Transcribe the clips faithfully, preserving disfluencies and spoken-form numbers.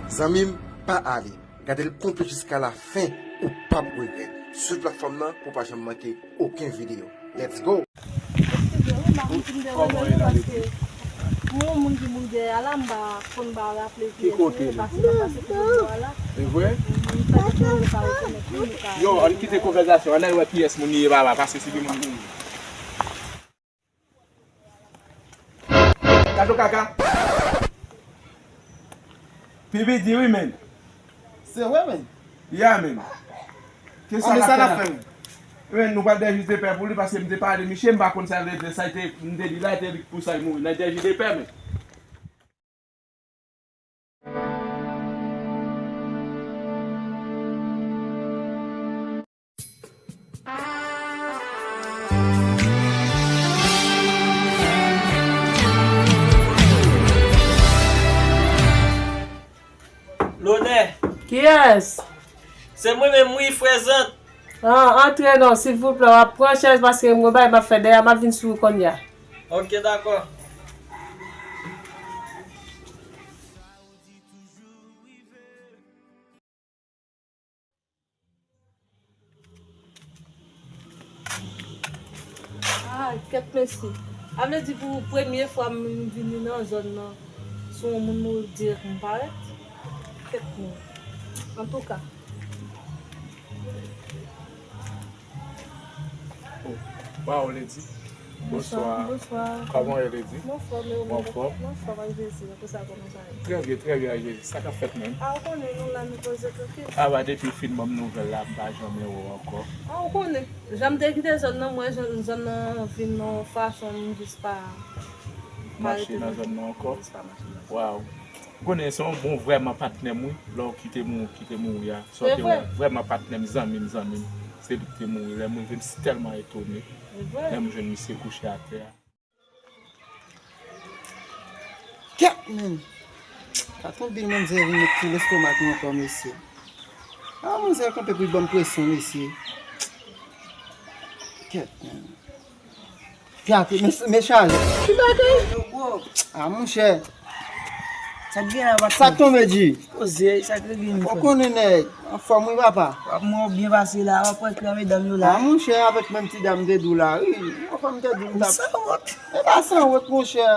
Zanmi m, pa ale. Gade l konplit jiska la fen, ou p ap regrèt. Swiv platfòm nan pou w pa janm manke okenn videyo. Let's go! Kòman w ye la, Lady? Mwen, yon moun ki mouri dèyè a la, m pa konn, m pa raple kiyès li ye, paske m pase tou bò a la. E vre? Yo, ann kite konvèsasyon, ann al wè kiyès moun li ye, papa, paske se li moun mouri. Kato kaka. P B D wi, men. Se vre, men. Yeah, men. Ke sa n ap fè la? Men, nou pral dèyè jij de pè pou li, paske m te pale Miche, m pa konn sa l te, sa l te, m te di la, e te pou sa l mouri. Nan dèyè jij de pè, men. Lonè. Kiyès? Se mwen menm wi, frè Zant. Ah, antre non, silvouplè, w ap pran chèz paske m gen bagay m ap fè dèyè, m ap vin sou ou kounye a. Ok, dakò. Ah, kèt mesye. A vle di pou premye fwa m vini nan zòn nan, si yon moun mouri dirèk m parèt. Kèt non. Antouka. Oh, waw, Lady. Bonswa. Bonswa. Kòman w ye, Lady? Mwen anfòm, e ou menm? Mwen anfòm. Mwen anfòm, ak Jezi. Apre sa, kòman sa ye? Trè byen, trè byen, ak Jezi. Sa k ap fèt menm? A, ou konnen, nou la, nou poze trankil. A, ba, depi w fin ban m nouvèl la, m pa janm wè w ankò. A, ou konnen. Jan m te kite zòn nan, mwen, zòn, zòn nan vin yon fason, m jis pa, pa rete nan zòn nan ankò. M jis pa mache nan zòn nan. Waw. Ou konnen se yon bon vrèman patnè m wi, lè w kite moun ki te mouri a. Sa w te wè vrèman patnè m, zanmi m, zanmi m, se li ki te mouri. Lè m rive, m tèlman etone. Lè m jwenn misye kouche atè a. Kèt, men! Patwon bil manzè vin met sou lestomak mwen ankò, mesye. Ah, manzè kanpe pou l ban m presyon, mesye. Kèt, men. Gate, men, men chaje. Ki bagay? Yo, bro. Ah, monchè. Sa k gen la, patwon? Sa k tonbe, G? Poze, sa k regle nou, frè? Ou konnen nèg, anfòm wi, papa. W ap mwen byen pase la, w ap wè klè medam yo la. Ah, monchè, avèk menm ti dam te di w la, wi. Anfòm te di w m t ap. Ou sanwont. E pa sanwont, monchè.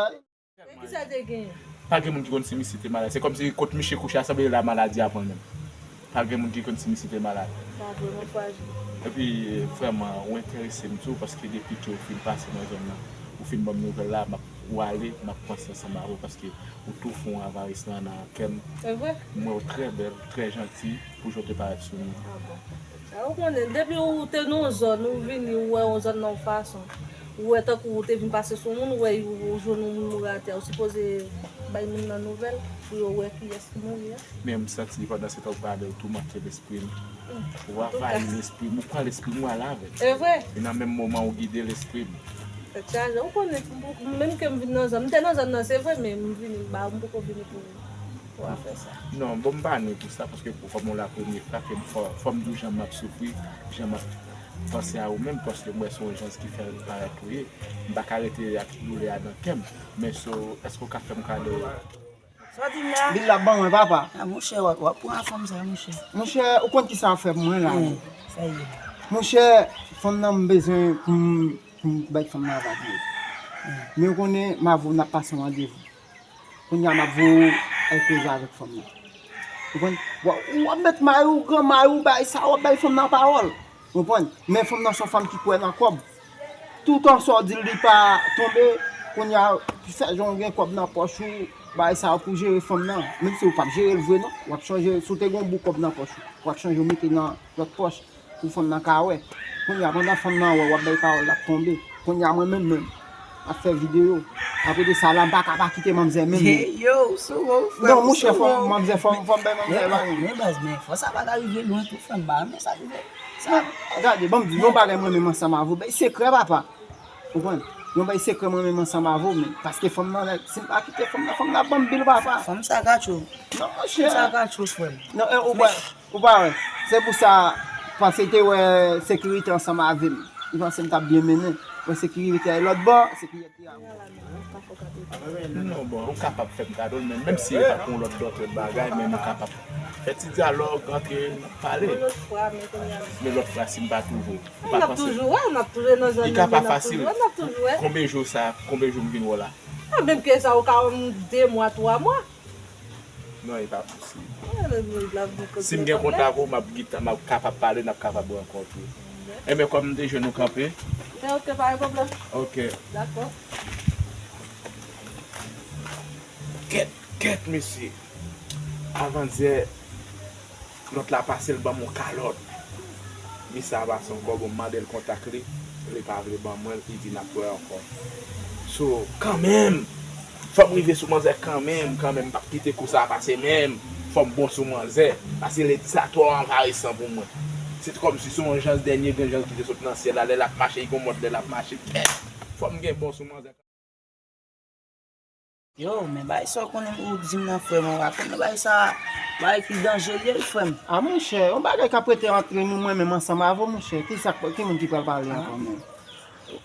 E kisa te genyen? Pa gen moun ki konn si misye te malad. Se kòmsi kot misye kouche a, sanble la maladi a pran l menm. Pa gen moun ki konn si misye te malad. Pa vrèman frajil. Epi, vrèman, ou enterese m tou, paske depi ke ou fin pase nan zòn nan, ou fin ban m nouvèl la, m ap, ou ale, m ap panse ansanm avè w, paske ou tou fè yon avaris nan, nan kè m. Se vre? M wè w trè bèl, trè janti, pou jan w te parèt sou nou. Ah bon. Sa ou konnen, depi ou te nan yon zòn, ou vini, ou wè yon zòn nan yon fason, ou wè tankou ou te vin pase sou moun, ou wè ou, ou jwenn yon moun mouri atè, ou sipoze bay moun nan nouvèl pou yo wè kiyès ki mouri a. Men m santi pandan se tan ou pale, ou toumante lespri m. Ou anvayi lespri m, ou pran lespri m, ou ale avè l. E vre? E nan menm moman, ou gide lespri m. Tèt chaje, ou konnen, menm ke m vin nan zòn, m te nan zòn nan, se vre, men m vini, m pa, m poko vini pou Ou a fè sa. Non, bon, m pa ni pou sa, paske pou kòm ou la premye fwa, ke m fò, fò m di w jan m ap soufri, jan m ap panse a ou menm, paske m wè se yon jans ki fè parèt ou ye. M pa ka rete ak doulè a nan kè m. Men so, èske w ka fè m kado? Sa w di m la? Bil la ban mwen, papa. Ah, monchè, w ap, w ap pran fanm sa, monchè. Monchè, ou konn ki sa w ap fè pou mwen la? Sa ye. Monchè, fanm nan m bezwen pou m, pou m bay fanm nan avè li. Men ou konnen, m avè w n ap pase yon randevou. Kounye a m ap voye w al koze avèk fanm nan. Ou konprann? W ap, w ap met may ou, gran may ou, bay sa, w ap bay fanm nan pawòl. Ou konprann? Men fanm nan se yon fanm ki kwè nan kòb. Toutan sa w di l li pa tonbe, kounye a, fè jan w gen kòb nan pòch ou, bay sa pou jere fanm nan. Menm si w p ap jere l vre non, w ap chanje, si w te gen yon bout kòb nan pòch ou, w ap chanje w mete nan lòt pòch. Pou fanm nan ka wè. Kounye a, pandan fanm nan wè w ap bay pawòl, l ap tonbe. Kounye a, mwen menm, menm, m ap fè videyo. Apre de sa la, m pa ka pa kite manmzè menm, menm. Yo, ou sou wè w, frè. Non, monchè, fò m, manmzè, fò m, fò m bay manmzè bagay. Men baz, men fò sa pa ta rive lwen tou, frè m, ba, men sa rive. Sa. Gade, ban m di yon bagay mwen menm ansanm avè w, bay sekrè, papa. Ou konprann? Yon bay sekrè mwen menm ansanm avè w, men. Paske fanm nan, si m pa kite fanm nan, fanm nan ap ban m bil, papa. Fanm sa ka tchou. Non, monchè. Fanm sa ka tchou, frè m. Non, e, ou pa. Ou pa wè, se pou sa, paske te wè sekirite ansanm avè m. Li panse m t ap byen mennen. Mwen se ki rive te al lòt bò, se ki yèt te a. Non, bon, ou kapab fè m kado l, men menm si e pa pou yon lòt dòt bagay, men nou kapab fè ti dyalòg, antre, n ap pale. Men lòt fwa, si m pa twouve w, ou pa panse? N ap toujou wè, n ap toujou nan zòn nan, men n ap toujou wè, n ap toujou wè. Konbyen jou sa, konbyen jou m vin wè w la? A, menm ke sa, ou ka wè m de mwa, twa mwa. Non, e pa posib. Si m gen kontak ou, m ap gita, m ap kapab pale, n ap kapab rankontre. Enben, kòm m te jwenn ou kanpe. Enben, oke, pa gen pwoblèm. Oke. Dakò. Kèt, kèt, mesye. Avandyè, lòt la pase, l ban m yon kalòt. Misye a pase ankò, bon, m mande l kontak li, li pa vle ban mwen l, li di n ap wè ankò. So, kanmenm, fò m rive sou manzè kanmenm, kanmenm, m p ap kite kou sa a pase menm. Fò m bon sou manzè, paske ledi sa twò anvayisan pou mwen. Se kòmsi se yon jan dènye grenn jan ki te sot nan syèl la, lè l ap mache, li gon mòd lè l ap mache, kèt. Fò m gen bon sou manzè. Yo, men bagay sa w konnen ou di m nan, frè m, ou pa konnen bagay sa, bagay ki danje l ye, frè m. A, monchè, yon bagay k ap rete antre nou, mwen menm ansanm avè w, monchè. Kisa, ki moun ki pral pale ankò, men?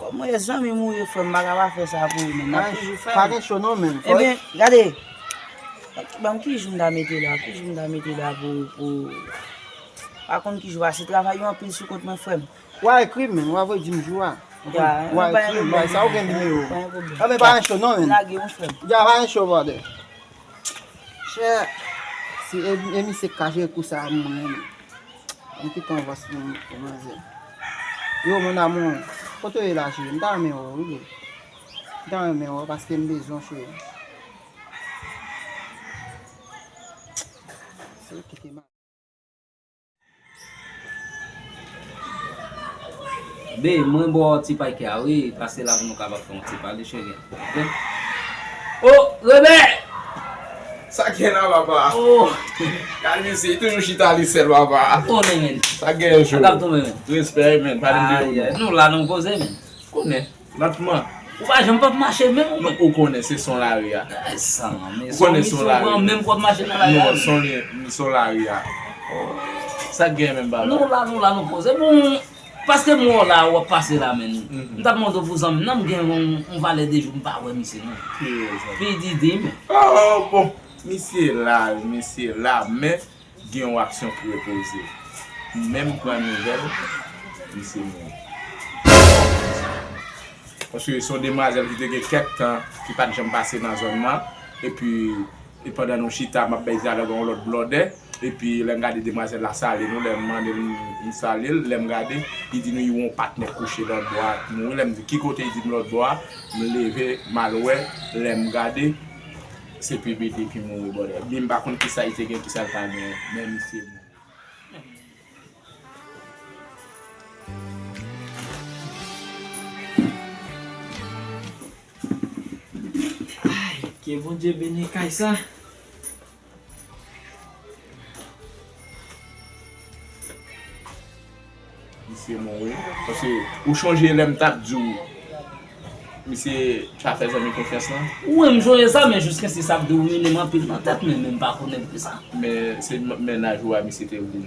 Kòm mwen zanmi m ou ye, frè m, m pa ka pa fè sa pou ou, men n ap toujou fè l. Pa gen cho non, men. Ebyen, gade, ban m ki jou m ta mete la, ki jou m ta mete la pou, pou, pa konn ki jou, paske travay yo anpil sou kont mwen, frè m. W a ekri m, men, w a voye di m jou a. W a ekri m, bay sa, ou gen nimewo. Anben, pa gen cho non, men. Lage yon frè m. Ya, pa gen cho, brother. Chè, si e, e misye k ka jere kou sa a, mwen, men. M kite yon vòs pou, pou manzè. Yo, mon amour, kote w ye la, cheri? M ta renmen wè w, wi, bro. M ta renmen wè w, paske m bezwen w, cheri. Se ou ki te ma- Be, mwen ba w ti pake a, wi, pase la pou nou kapab fè yon ti pale, cheri. Oke? O, Rebe! Sa k gen la, papa? O! Gad misye, li toujou chita li sèl, papa. Ou konnen, men. Sa k gen, Joe? Sa k ap tonbe, men. Respè, men. Pale m de ou, non. Ay, ay, nou la, nou koze, men. Konnen. Lòtman. Ou pa janm p ap mache menm, ou. Non, ou konnen, se son lari a. Ay, sa, men. Ou konnen son lari a. Menm w ap mache nan lari a. Non, son li, son lari a. Sa k gen menm, baba? Nou la, nou la, nou poze. Bon, paske m wè w la, w ap pase la, men. M t ap mande w pou zanmi m nan, m gen yon, yon valè de jou m pa wè misye, non. Ki rezon? Pi di, di m. O, bon, misye la, misye la, men gen yon aksyon ki repoze. Menm pran nouvèl, misye mouri. Paske se yon demwazèl ki te gen kèk tan, ki pa t janm pase nan zòn nan, epi, e pandan nou chita, m ap bay dyalòg a yon lòt blòdè, epi lè m gade demwazèl la sale nou, lè m mande l, m sale l, lè m gade, li di nou yon patnè kouche nan bwa, mouri, lè m di ki kote, li di m lòt bò a, m leve, m al wè, lè m gade, se P B D ki mouri, brother. Ebyen, m pa konn kisa li te gen, kisa l pa gen, men misye mouri. Ay, ke Bondye beni kay sa. Misye mouri. Paske ou chonje lè m t ap di w, misye pa fè zanmi konfyans lan? Wi, m chonje sa, men jiskaske sa ap domine m anpil nan tèt, men, men m pa konnen poukisa. Men se m-, mennaj ou a misye te voye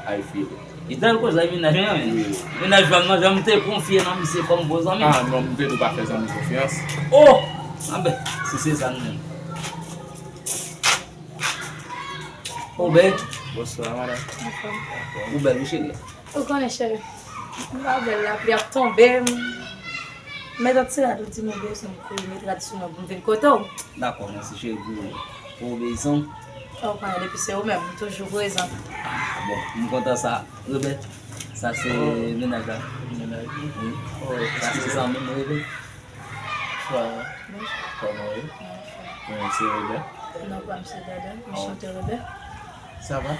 al file. Li t al koze ak mennaj mwen an, men. Wi. Mennaj pa m nan, jan m te konfye nan misye kòm bon zanmi. A, non, m te di w pa fè zanmi konfyans. O! Anben, si se sa, nou menm. Ou bèl? Bonswa, madanm. Anfòm. Ou bèl, wi, cheri. Ou konnen, cheri. M pa bèl, lapli ap tonbe. M met yon ti rad ou di m ou bezwen m kouri met rad sou mwen pou m vin kote w. Dakò, mèsi, cheri, pou, pou obeyisan. Ou konnen, depi se ou menm, m toujou prezan. A, bon, m kontan sa. Rebe, sa se mennaj la. Mennaj? Wi. O, sa se zanmi m, Rebe. Bonswa. Bonswa. Kòman w ye? Anfòm. Mwen se Rebe. Non, pa m se Dada. Anchante, Rebe. Sa va?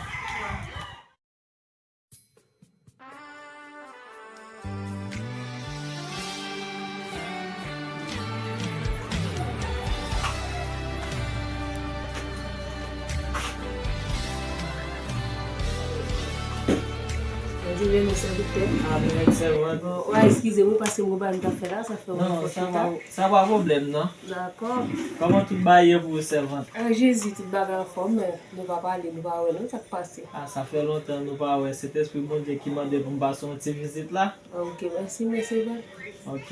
Vini, sèvitè. Amen, sèvant. Bon, w a eskize mwen paske mwen pa m t ap fè la, sa fè mwen Non, sa pa, sa pa pwoblèm, non. Dakò. Kòman tout bagay ye pou ou, sèvant? An Jezi, tout bagay anfòm, men nou pa pale, nou pa wè, non, sa k pase. Ah, sa fè lontan nou pa wè. Sentespri Bondye ki mande pou m pase yon ti vizit la. Ok, mèsi, mèsi, sèvant. Ok.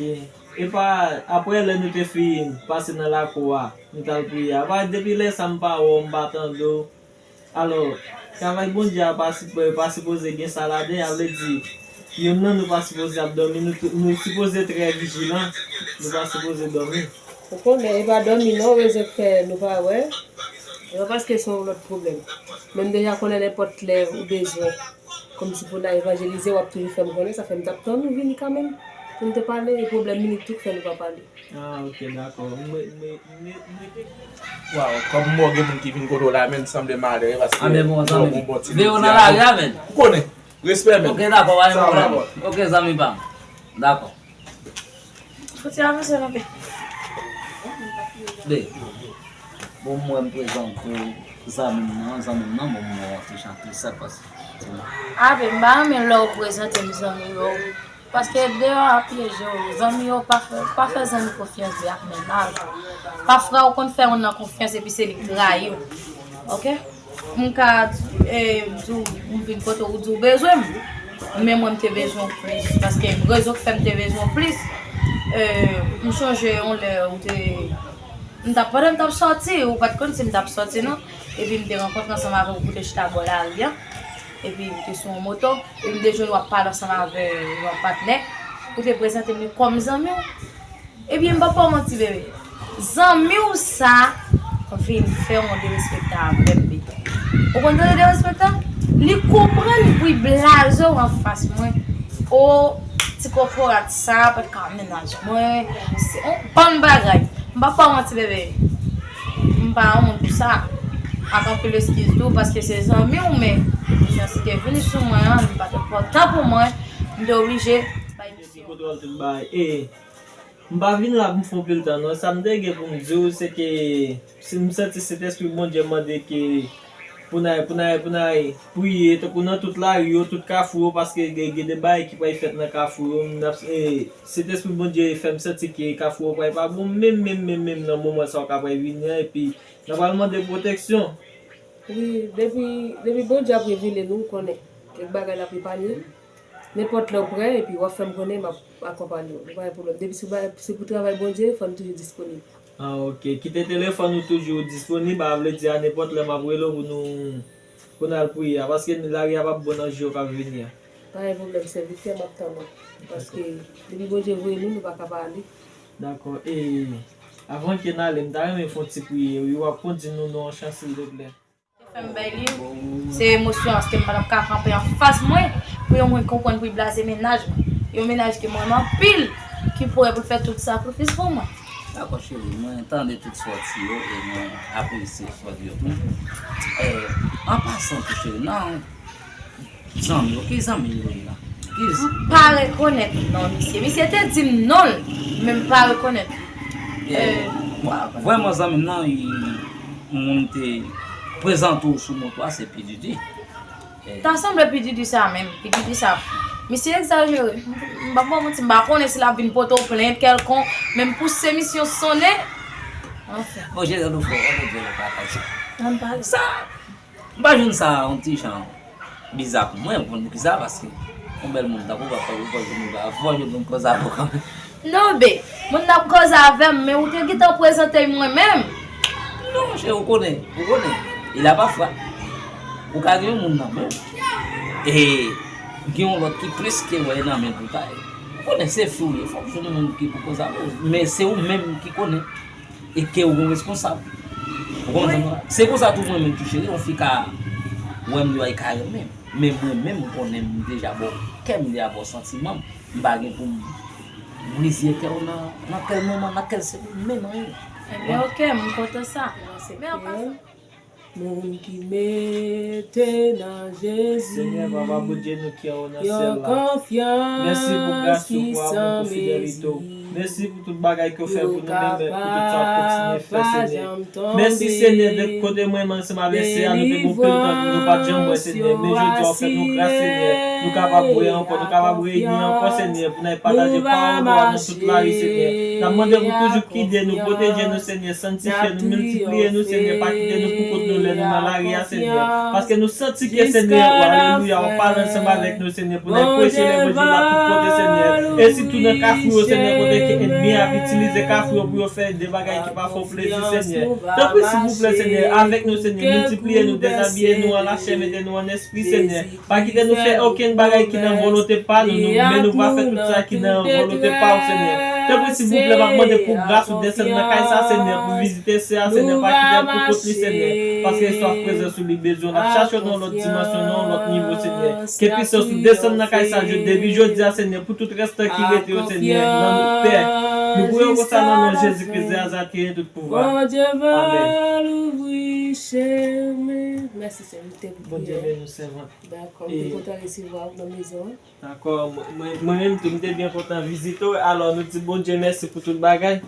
Epa, apre lè nou te fin pase nan lakou a, nou t al priye a. Epa, depi lè sa m pa wè w, m pa tande w. Alò, travay Bondye a pa, si- pa sipoze gen sa ladan, a vle di, youn nan nou pa sipoze ap dòmi, nou, tou- nou sipoze trè vijilan, nou pa sipoze dòmi. Ou konnen, e pa dòmi non, rezon k fè nou pa wè. E pa paske se yon lòt pwoblèm. Men m deja konnen nenpòt lè ou bezwen, kòmsi pou n al evanjelize, w ap toujou fè m konnen, sa fè m t ap tann ou vini kanmenm, pou n te pale, e pwoblèm minit tou k fè nou pa pale. Ah, ok, dakò. Mwen, mwen, mwen, mwen te Waw, kòm mò gen moun ki vin kote w la, men sanble malere, paske Amen, bon, zanmi. Bon ti Veye w nan lari a, men. Ou konnen. Respè, men. Ok, dakò, pa gen pwoblèm. Ok, zanmi pa m. Dakò. Fouti avanse non, be. Be. Bon, mwen, m prezante w zanmi m nan, zanmi m nan, bon, mwen, ti chan, ti sèt, paske. A, be, m pa renmen lè w prezante m zanmi yo. Paske deyò a pyeje w. Zanmi yo pa fè, pa fè zanmi konfyans de ak mennaj. Pafwa ou konn fè youn nan konfyans epi se li k trayi w. Ok? M ka, e, di w, m vin kote w, ou di w bezwen m. Men mwen m te bezwen w plis. Paske rezon k fè m te bezwen w plis, e, m chonje yon lè ou te, m t ap, pandan m t ap sòti, ou pa t konn si m t ap sòti non. Epi m te rankontre ansanm avè w pou te chita bò lari a. Epi ou te sou yon moto. Epi m te jwenn w ap pale ansanm avè yon patnè. Ou te prezante m li kòm zanmi w. Ebyen, m p ap ba w manti, bebe. Zanmi w sa vin fè yon derespektan avè m, bebe. Ou konn tande derespektan? Li konprann pri blaze w anfas mwen. O, ti kokorat sa pa t ka mennaj mwen. Se yon bann bagay. M p ap ba w manti, bebe. M pa yon moun pou sa. Ak anpil eskiz tou, paske se zanmi w, men jan si te vini sou mwen an, li pa t enpòtan pou mwen. M te oblije bay misye. Kontwòl tout bagay. E, m pa vin la pou m fè anpil tan, non. Sa m te gen pou m di w, se ke si m santi Sentespri Bondye mande ke pou n al, pou n al, pou n al priye, tankou nan tout lari yo, tout kafou yo, paske gen, gen de bagay ki pral fèt nan kafou yo. M ap, e, Sentespri Bondye fè m santi ke kafou yo pral pa bon, menm, menm, menm, menm nan moman sa yo ka pral vini an, epi n a pral mande pwoteksyon. Wi, depi, depi Bondye ap revele nou, ou konnen, kèk bagay l ap epanye. Nenpòt lè w prè, epi w ap fè m konnen, m ap akonpanye w. Nou pa gen pwoblèm. Depi se bagay, se pou travay Bondye, fò n toujou disponib. Ah, ok. Kite telefòn ou toujou disponib, a vle di a nenpòt lè m ap rele w pou nou, pou n al priye a, paske lari a p ap bon nan jou yo k ap vini a. Pa gen pwoblèm, sèvitè, m ap tann ou. Paske depi Bondye voye nou, nou pa ka pa ale. Dakò. E, avan ke n ale, m ta renmen fè yon ti priyè, wi. W ap kondi nou nan yon chan, silvouplè. Fè m bay li, se emosyon, paske m pa t ap ka kanpe anfas mwen, pou yon moun konprann pri blaze mennaj mwen. Yon mennaj ke m renmen anpil, ki prè pou l fè tout sakrifis pou mwen. Dakò, cheri, mwen tande tout sa w di yo, e mwen apresye sa w di yo tou. E, an pasan tou, cheri, nan zanmi yo, ki zanmi yo ye la? Ki z- M pa rekonèt non misye. Misye te di m non l, men m pa rekonèt li. E, e, vrèman zanmi m nan, li, moun te prezante w sou moto a, se P Diddy. E, ta sanble P Diddy sa menm, P Diddy sa. Misye egzajere. M, m pa ba w manti, m pa konnen si l ap vin pote w plent kèlkonk, men m pouse misyon sonnen. Anfen. Bon, Jezi nou fò, ann Bondye nou pataje. Ann pale. Sa, m pa jwenn sa yon ti jan biza pou mwen, ou konn poukisa, paske yon bèl moun tankou w pa fè, ou pa jwenn, ou pa fò jwenn moun konsa pou kanmenm. Non, be, moun nan ap koze avè m, men ou te gentan prezante m mwen menm. Non, monchè, ou konnen, ou konnen. E la pafwa, ou ka gen yon moun nan men w, e gen yon lòt ki plis ke w nan men l pou ta ye. Ou konnen se fi w ye, fòk jwenn yon moun ki pou koze avè w. Men se ou menm ki konnen. E ke ou gon responsab. Ou konprann sa m di la? Se konsa tou mwen menm tou cheri, yon fi ka wè m deyò e ka renmen m. Men mwen menm m konnen m deja ba w kè m, m deja ba w santiman m. M pa gen pou m brize kè w nan, nan kèl moman, nan kèl segonn, menm anyen. Ebyen, ok, m kontan sa. Men an pasan. Moun ki mete nan Jezi Senyè, Papa Bondye, nou kè w nan syèl la. Mèsi pou gras ou, pou amou, pou fidelite w. Mèsi pou tout bagay ke w fè pou nou, men pou tout sa w ap kontinye fè, Senyè. Mèsi, Senyè, de kote mwen menm ansanm avèk sè a, nou te gen anpil tan nou pa t janm wè, Senyè. Men jodi a, w fè nou gras, Senyè. Nou kapab wè ankò, nou kapab reyini ankò, Senyè, pou n al pataje pawòl ou a nan tout lari, Senyè. N ap mande pou toujou gide nou, pwoteje nou, Senyè, sanktifye nou, miltipliye nou, Senyè, pa kite nou pou kont nou lè nou nan lari a, Senyè. Paske nou santi ke, Senyè, w, alelouya, w ap pale ansanm avèk nou, Senyè, pou n al preche levanjil la tout kote, Senyè. E sitou nan kafou yo, Senyè, kote ke ènmi ap itilize kafou yo pou yo fè de bagay ki pa fè w plezi, Senyè. Tanpri, silvouplè, Senyè, avèk nou, Senyè, miltipliye nou, dezabiye nou an lachè, mete nou an espri, Senyè. Pa kite nou fè okenn bagay ki nan volonte pa nou, nou, men nou va fè tout sa ki nan volonte pa w, Senyè. Tanpri, silvouplè, m ap mande pou gras ou desann nan kay sa, Senyè, pou vizite sè a, Senyè, pa kite l pou kont li, Senyè, paske l swaf prezans ou, li bezwen w. N ap chache w nan yon lòt dimansyon, nan yon lòt nivo, Senyè. Ke pisans ou desann nan kay sa, depi jodi a, Senyè, pou tout rès tan ki rete yo, Senyè, nan pè. Nou priye w konsa nan non Jezi Kris de Nazarèt ki gen tout pouvwa. Amèn. Mèsi, Senyè, m te priye. Bondye beni w, sèvant. Dakò, m te kontan resevwa w nan mezon an. Dakò, mwen, mwen, mwen menm tou, m te byen kontan vizite w. Alò, nou di Bondye mèsi pou tout bagay.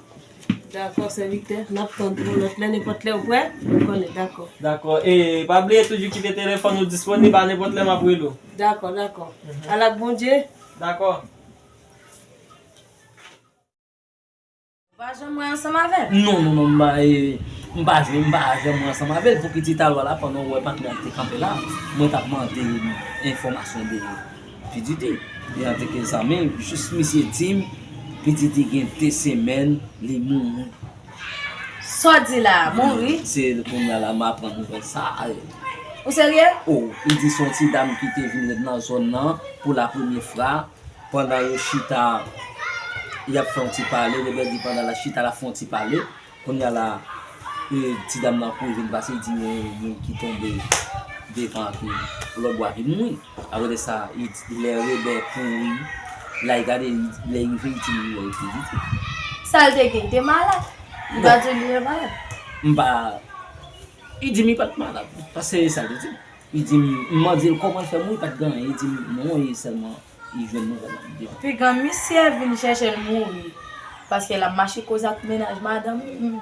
Dakò, sèvitè, n ap tann pou lòt lè, nenpòt lè w prè, ou konnen, dakò. Dakò, e pa bliye toujou kite telefòn ou disponib a nenpòt lè m ap rele w. Dakò, dakò. Al ak Bondye. Dakò. Ou pa janm wè ansanm avè l? Non, non, non, m pa, e, m pa jwe, m pa janm wè ansanm avè l. Poukisa talè a la, pandan w wè patnè a te kanpe la, mwen t ap mande enfòmasyon de Pididi. E antanke zanmi, jis misye di m, Pididi gen de semèn, li mouri. Sa w di la a, mouri? Se kounye a la m aprann nouvèl sa a. Ou serye? O, li di se yon ti dam ki te vin ret nan zòn nan pou la premye fwa. Pandan yo chita, y ap fè yon ti pale, Rebè di pandan l ap chita, l ap fè yon ti pale. Kounye a la, e, ti dam nan kouri vin pase, li di gen yon moun ki tonbe devan ki lòtbò a ki mouri. Apre de sa, li di, lè Rebè kouri, la, li gade, lè li rive, li di li wè Pididi. Sa l te gen? Li te malad? Li pa di li te malad? M pa, li di m li pa t malad. Paske sa l te di. Li di m, m mande l kòman l fè mouri, pa t gen anyen. Li di m, non, e sèlman li jwenn nouvèl la, li di. Piga misye vin chèche l mouri. Paske l ap mache koze ak mennaj madanm, m,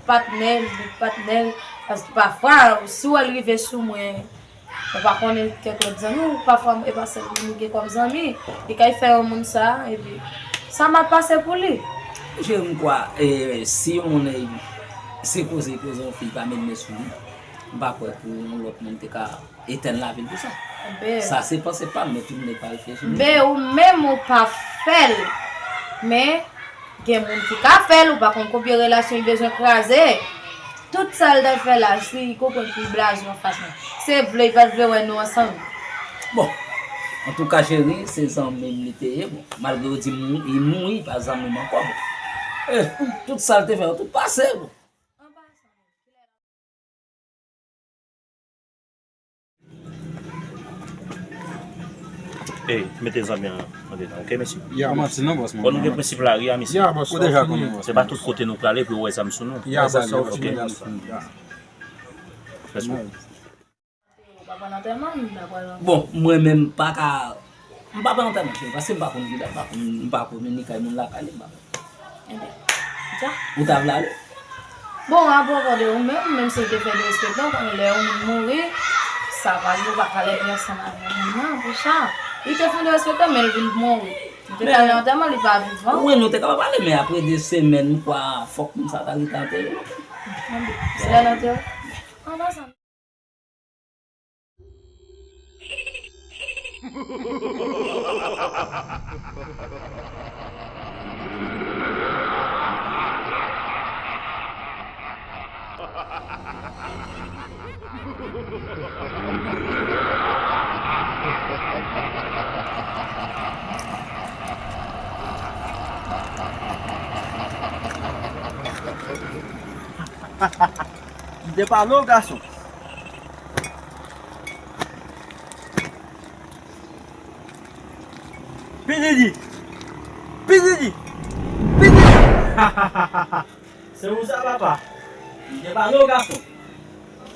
patnè l, patnè l. Paske pafwa, si w wè l rive sou mwen, mwen pa konnen kèk lòt zanmi w, pafwa e pa sèl li gen kòm zanmi. Li kay fè yon moun sa, epi sa mal pase pou li. Cheri, m kwè, e, si yon moun, e, se koze, koze yon fi pa met men sou li, m pa kwè pou yon lòt moun te ka etèn lavi l pou sa. Sa se panse pa m, men tout moun pa reflechi. Men ou menm ou pa fè l. Men gen moun ki ka fè l, ou pa konn konbyen relasyon li bezwen kraze. Tout sa l t ap fè la, si li konprann pou l blaze yon fason. Se vle, li pa t vle wè nou ansanm. Bon, antouka, cheri, se zanmi m li te ye. Bon, malgre yo di m li mouri, li pa zanmi m ankò. Bon, e, tout sa l te fè yo, tout pase. Bon. Ey, mete zanmi an andedan, oke, mesye? Ya, bòs. Bon, nou gen prensip lari a, mesye. Ya, bòs. Se pa tout kote nou prale pou yo wè zam sou nou. Ya, bòs. Oke. Let's go. Bon, mwen menm pa ka, m pa pran antèman, cheri, paske m pa konn ki dat, m pa konn, m pa kominike ak moun lakay li, m pa konn. Enben, dja. Ou ta vle ale? Bon, apwopo de ou menm, menm si l te fè derespektan, ou konnen lè yon moun mouri, sa pa di ou pa ka leve ansanm avè moun nan pou sa. Li te fè derespektan, men l vin mouri. Li te ka ale antèman, li pa vivan. Wi, nou te kapab ale, men apre de semèn, m kwè fòk moun sa ta rete antere. Enben, se lè l antere. An pasan. M te pale w, gason. Pididi! Pididi! Pididi! Se ou sa, papa? M te pale w, gason.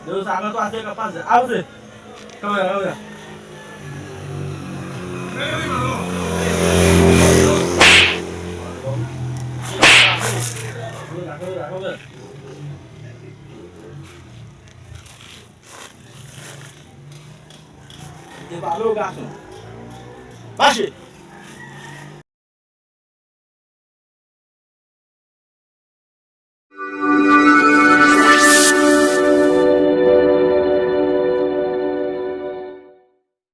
De ou sa, nan twa sèk ap pase. Avanse. Kanmè, kanmè. Mwen, mwen, mwen, mwen. Te pale w, gason. Mache!